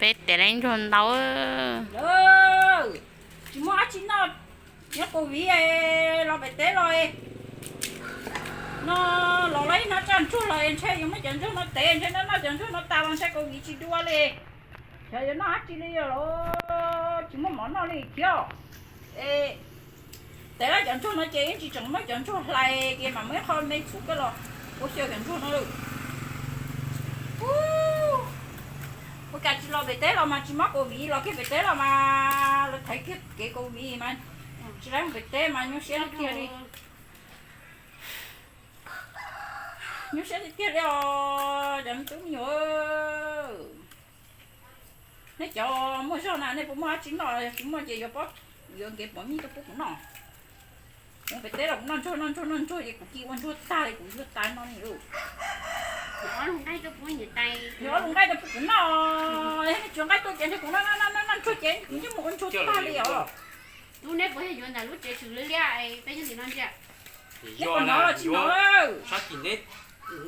Peb tes la ntsuag ntau. Tsis muaj dab tsi noj, nyob covid los pem teb los no, los lawv ib hnab tsaj ntsuag los ntshe yuav muab cov ntsuag no tev, ntshe noj noj cov ntsuag no tas los ntshe covid tsis dua li. Xyov yuav noj dab tsi li os, tsis muaj mov noj li thiab. Es tev lawm cov ntsuag no ces yeej tsis tseem muab cov ntsuag hlais ces mam muab ib qho me txhuv koj los ua xyaw cov ntsuag no lawm. Ua cas tsis los pem teb los mas tsis muaj covid, los kiag pem teb los mas lawv thaiv kiag kev covid mas tsis laib mus pem teb mas nyuaj siab tiag li. Nyuaj siab tiag tiag li os cov me tub me nyuam. Nej cov muaj zog na nej puas muaj dab tsi noj? Tsis muaj ces yuav pob, yuav nkev pom mij tuaj pub kuv noj. Kuv pem teb los kuv noj ntsuag noj ntsuag noj ntsuag ces kuv cia ua ntsuag tag li, kuv ntsuag tag no li lauj. Ob lub nqaij tuaj pub kuv noj, nej tsuav nqaij tuaj ces ntshe kuv noj noj noj ntsuag ces kuv yeej mus ua ntsuag tag li os. Lub neb puas yog yuav ntawm lub tsev tshwm liab liab peb nyob tim no ntsia? Neb puas hnov los tsis hnov? Sab tim neb,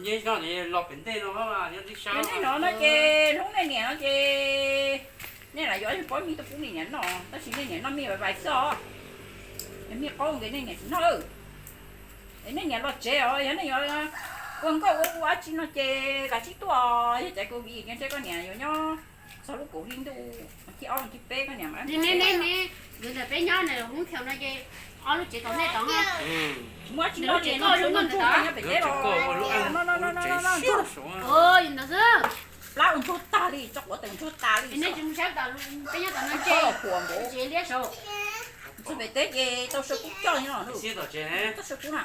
neb zog los pem ntej no, yog nej hnov no ces hlub nej niam no ces nej lam yuav pob mij tuaj pub nej niam noj, tab sis nej niam noj mij vais vais xwb os. Yog mij qaub nkees nej niam tsis noj. Es nej niam los tsev os, yog nej yuav ua nkauj ua ua dab tsi no ces kav tsij tuaj, yog caiv covid ces ntshe koj niam yuav nyob txog lub kaum hli ntuj thib ob thib peb koj niam mas. Neb, neb, neb, yuav ntawm peb nyob ntawm hoob khaus no ces ob lub tsev tod nej tod. Tsis muaj dab tsi noj ces noj ntsuag noj ntsuag nyob pem teb los. Noj noj noj noj ntsuag. Plab ua ntsuag tag li, tso quav tes ntsuag tas li. Peb nyob tom no ntse, tsev liab saud. Ntsuag pem teb ces tau saw kub coj li no. Tau saw kub na.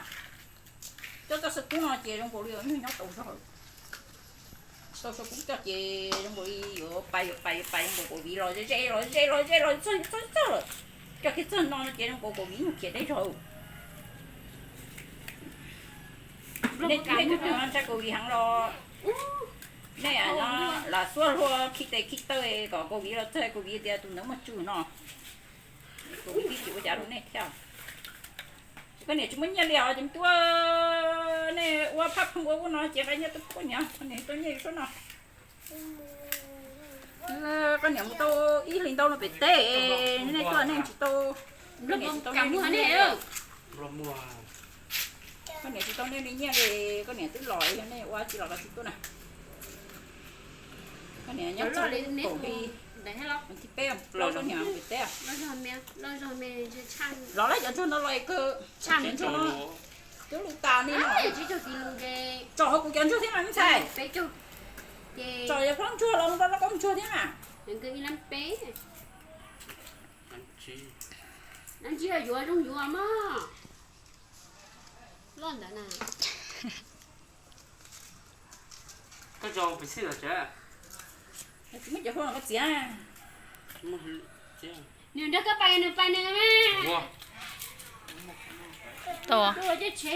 Coj tau saw kub no ces zoo nkaus li nyob tau zog. Tau saw kub coj ces zoo nkaus li yuav pais yuav pais yuav pais zoo nkaus covid los ze ze los ze los ze los txog txog txog lawm. Coj kiag txog no ces zoo nkaus covid nyuag khiav deb zog. Nej nej tus twg ntshai covid heev los nej lam xuab hlua khi tes khi taw kom covid los txog, covid tias tus ntawd muaj tswv no. Covid tsis ua cas rau nej thiab. Koj niam tsis muaj nyiaj li os ces tuaj, nej ua phaj pheej ua ua no ces nqa nyiaj tuaj pub koj niam, koj niam tuaj nyiaj suab no. Koj niam mus tau ib hlis ntau no pem teb, nej tuaj nej tsis tau, koj niam tsis tau nej li nyiaj li. Koj niam tsis tau nej li nyiaj li, koj niam twb los, yog nej ua tsis los koj tsis tuaj na. Koj niam nyob txog li kaum hli, thib peb plaub koj niam pem teb. Los lawm cov ntsuag no los kawg, tsev ntsuag no twb lug tas li no. Tsom hauv kuv cov ntsuag thiab mas me ntxhais. Tsom yog plaub ntsuag los mus rau lawv kaub ntsuag thiab mas. Dab tsi yuav zoo yuav mog. Loj ntawd na. Koj tso pes xij los tsev. Tsis muaj cov hlua koj txiav. Nws nrog koj pais nws pais nws. Tau. Koj ua coj tsheb.